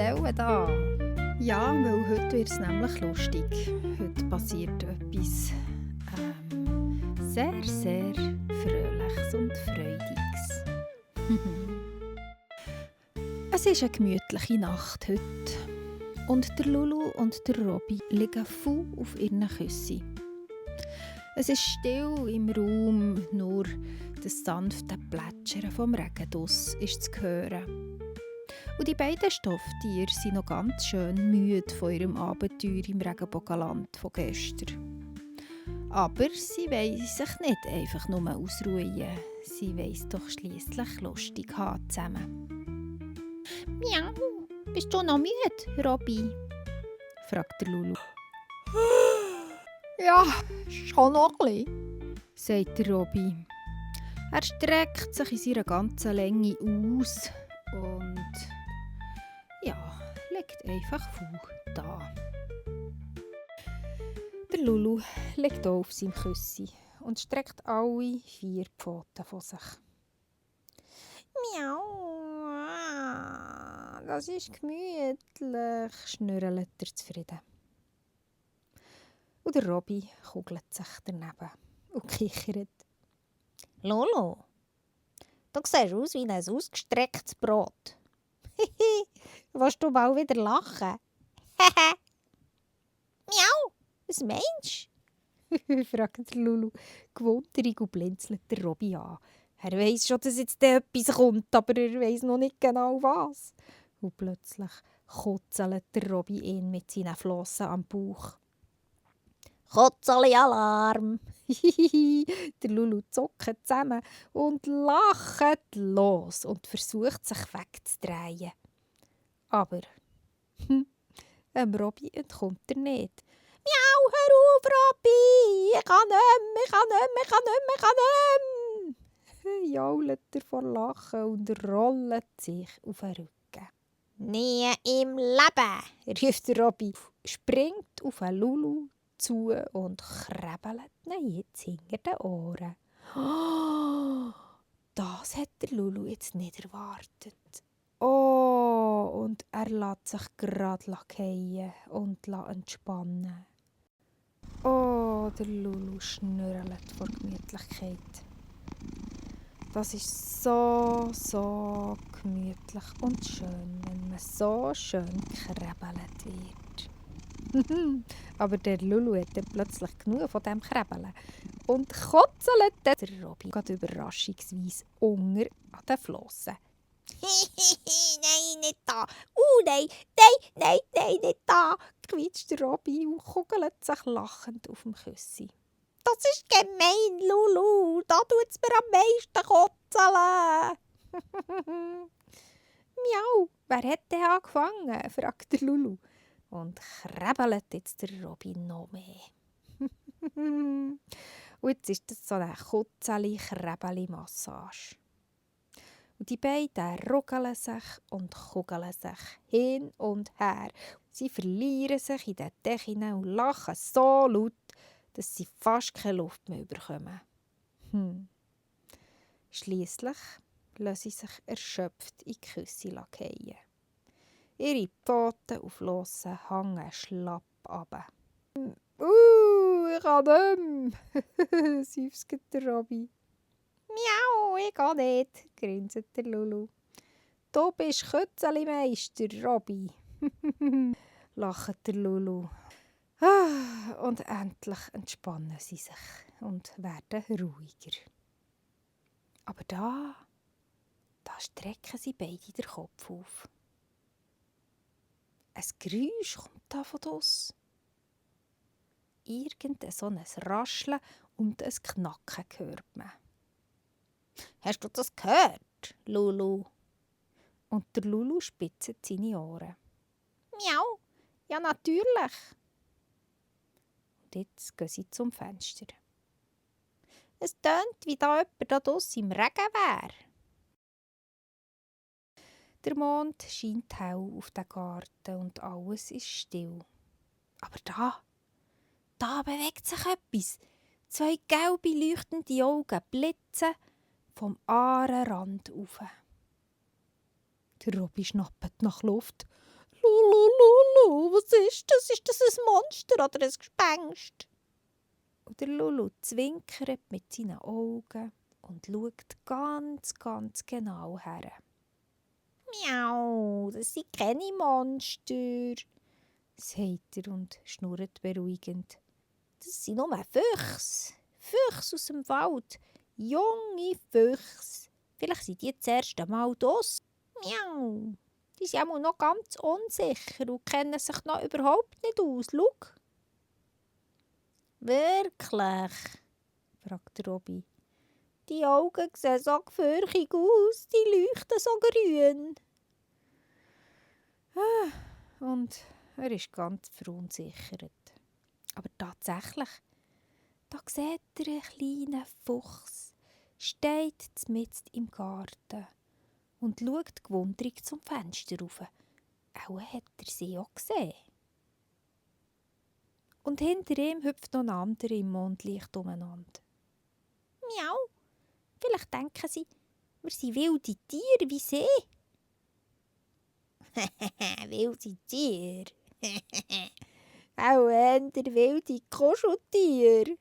erzählen da? Ja, weil heute wird es nämlich lustig. Heute passiert etwas sehr, sehr Fröhliches und Freudiges. Es ist eine gemütliche Nacht heute. Und der Lulu und der Robby liegen voll auf ihren Küssen. Es ist still im Raum, nur das sanfte Plätschern vom Regenguss ist zu hören. Und die beiden Stofftiere sind noch ganz schön müde von ihrem Abenteuer im Regenbogenland von gestern. Aber sie wollen sich nicht einfach nur ausruhen. Sie wollen es doch schliesslich lustig haben zusammen. «Miau, bist du noch müde, Robby?» fragt der Lulu. Ja, schon noch ein bisschen. Sagt der Robby. Er streckt sich in seiner ganzen Länge aus und liegt einfach faul da. Der Lulu liegt auch auf seinem Küssi und streckt alle 4 Pfoten von sich. «Miau, das ist gemütlich», schnürrt er zufrieden. Und der Robby kugelt sich daneben und kichert. Lulu, du siehst aus wie ein ausgestrecktes Brot. Willst du mal wieder lachen? Miau, was meinst du? fragt der Lulu gewundert und blinzelt der Robby an. Er weiss schon, dass jetzt etwas kommt, aber er weiss noch nicht genau was. Und plötzlich kutzelt der Robby ihn mit seinen Flossen am Bauch. Kotzeli-Alarm! Der Lulu zuckt zusammen und lacht los und versucht, sich wegzudrehen. Aber dem Robby entkommt er nicht. «Miau, hör auf, Robby! Ich kann nicht mehr!» jault er vor Lachen und rollt sich auf den Rücken. Nie im Leben! Ruft der Robby, springt auf den Lulu zu und krabbelt ihn jetzt hinter den Ohren. Oh, das hat der Lulu jetzt nicht erwartet. Oh, und er lässt sich gerade fallen und entspannen. Oh, der Lulu schnürrt vor Gemütlichkeit. Das ist so gemütlich und schön, wenn man so schön krabbelt wird. Aber der Lulu hat dann plötzlich genug von dem Krabbeln und kotzelt der Robby gerade überraschungsweise unter an den Flossen. Nein, nicht da! Nein, nicht da! Quietscht der Robby und kugelt sich lachend auf dem Küssi. Das ist gemein, Lulu! Da tut es mir am meisten kotzeln! «Miau, wer hat denn angefangen?» fragt der Lulu. Und krabbelt jetzt der Robby noch mehr. Und jetzt ist das so eine Kutzeli-Krabbeli-Massage. Und die beiden ruckeln sich und kugeln sich hin und her. Sie verlieren sich in den Decken und lachen so laut, dass sie fast keine Luft mehr bekommen. Schliesslich lassen sie sich erschöpft in die Küsse fallen. Ihre Pfoten und Flossen hängen schlapp runter. Ich kann nicht mehr, seufzt der Robby. «Miau, ich kann nicht», grinset der Lulu. «Du bist Kützeli-Meister, Robby», lacht der Lulu. Und endlich entspannen sie sich und werden ruhiger. Aber da strecken sie beide den Kopf auf. Ein Geräusch kommt da von draussen. Irgend so ein Rascheln und ein Knacken hört man. «Hast du das gehört, Lulu?» Und der Lulu spitzt seine Ohren. «Miau, ja natürlich!» Und jetzt gehen sie zum Fenster. Es tönt, wie da jemand da draussen im Regen wäre. Der Mond scheint hell auf den Garten und alles ist still. Aber da bewegt sich etwas. 2 gelbe, leuchtende Augen blitzen vom Aarenrand auf. Der Robby schnappt nach Luft. Lulu, was ist das? Ist das ein Monster oder ein Gespenst? Und der Lulu zwinkert mit seinen Augen und schaut ganz, ganz genau her. Miau, das sind keine Monster. Sagt er und schnurrt beruhigend. Das sind nur Füchse. Füchse aus dem Wald. Junge Füchse. Vielleicht sind die das erste Mal draussen. Miau. Die sind auch noch ganz unsicher und kennen sich noch überhaupt nicht aus. Schau. Wirklich? Fragt Robby. Die Augen sehen so gefürchtig aus. Die leuchten so grün. Und er ist ganz verunsichert. Aber tatsächlich, da sieht er einen kleinen Fuchs, steht mitten im Garten und schaut gewundrig zum Fenster rauf. Auch hat er sie auch gesehen. Und hinter ihm hüpft noch ein anderer im Mondlicht umeinander. Miau. Vielleicht denken sie, wir sind wilde Tiere wie sie. Wilde Tiere? Auch eher wilde Kuscheltiere.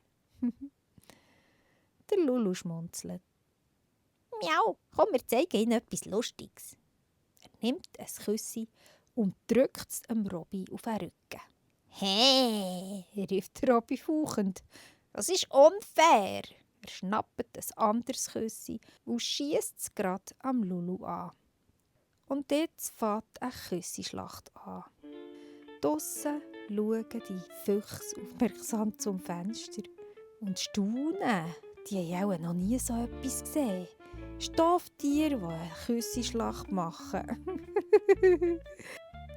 Der Lulu schmunzelt. Miau, komm, wir zeigen ihnen etwas Lustiges. Er nimmt ein Küssi und drückt es dem Robby auf den Rücken. Hey, Ruft der Robby fauchend. das ist unfair. Er schnappt ein anderes Küssi und schiesst es gerade am Lulu an. Und jetzt fängt eine Küssischlacht an. Draussen schauen die Füchse aufmerksam zum Fenster und staunen. Die haben auch noch nie so etwas gesehen. Stofftiere, die eine Küssischlacht machen.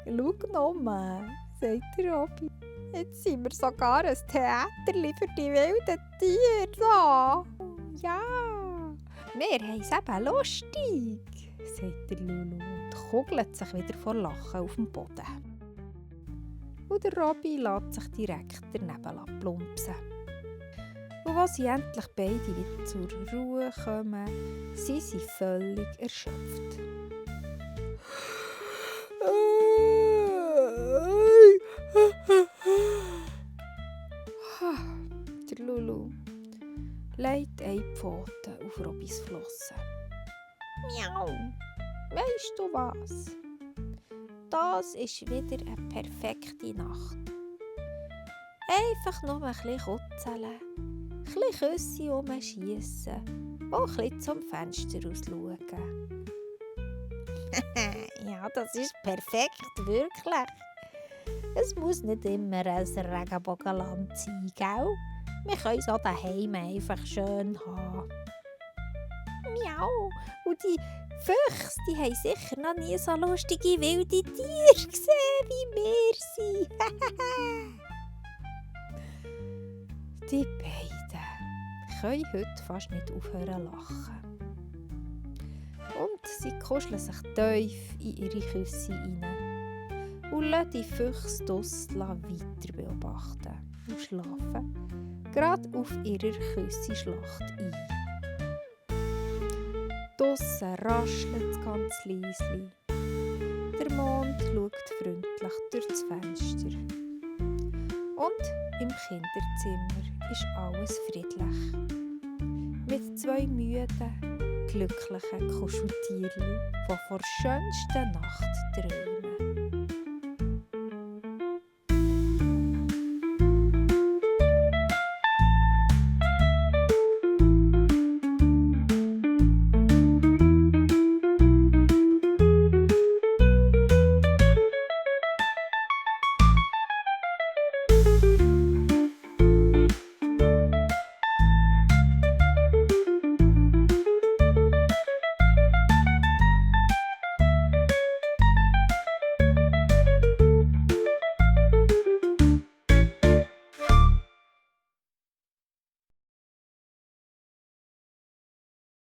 «Schau mal», sagt der Robby. «Jetzt sind wir sogar ein Theaterli für die wilden Tiere da.» «Ja, wir haben es eben lustig», sagt der Lulu und kugelt sich wieder vor Lachen auf dem Boden. Und der Robby lässt sich direkt daneben plumpsen. Und als sie endlich beide wieder zur Ruhe kommen, sind sie völlig erschöpft. Der Lulu legt eine Pfote auf Robbys Flossen. Miau. Weisst du was? Das ist wieder eine perfekte Nacht. Einfach nur ein bisschen kutzeln, ein bisschen Küsse rumschiessen und ein bisschen zum Fenster raus schauen. Ja, das ist perfekt, wirklich. Es muss nicht immer ein Regenbogenland sein, gell? Wir können es auch daheim einfach schön haben. Miau! Und die Füchse, die haben sicher noch nie so lustige wilde Tiere gesehen, wie wir sind. Die beiden können heute fast nicht aufhören zu lachen. Und sie kuscheln sich tief in ihre Küsse rein und lassen die Füchse draussen weiter beobachten und schlafen gerade auf ihrer Küssenschlacht ein. Draussen raschelt es ganz leise. Der Mond schaut freundlich durch das Fenster. Und im Kinderzimmer ist alles friedlich. Mit zwei müden, glücklichen Kuscheltierchen, die vor der schönsten Nacht träumen.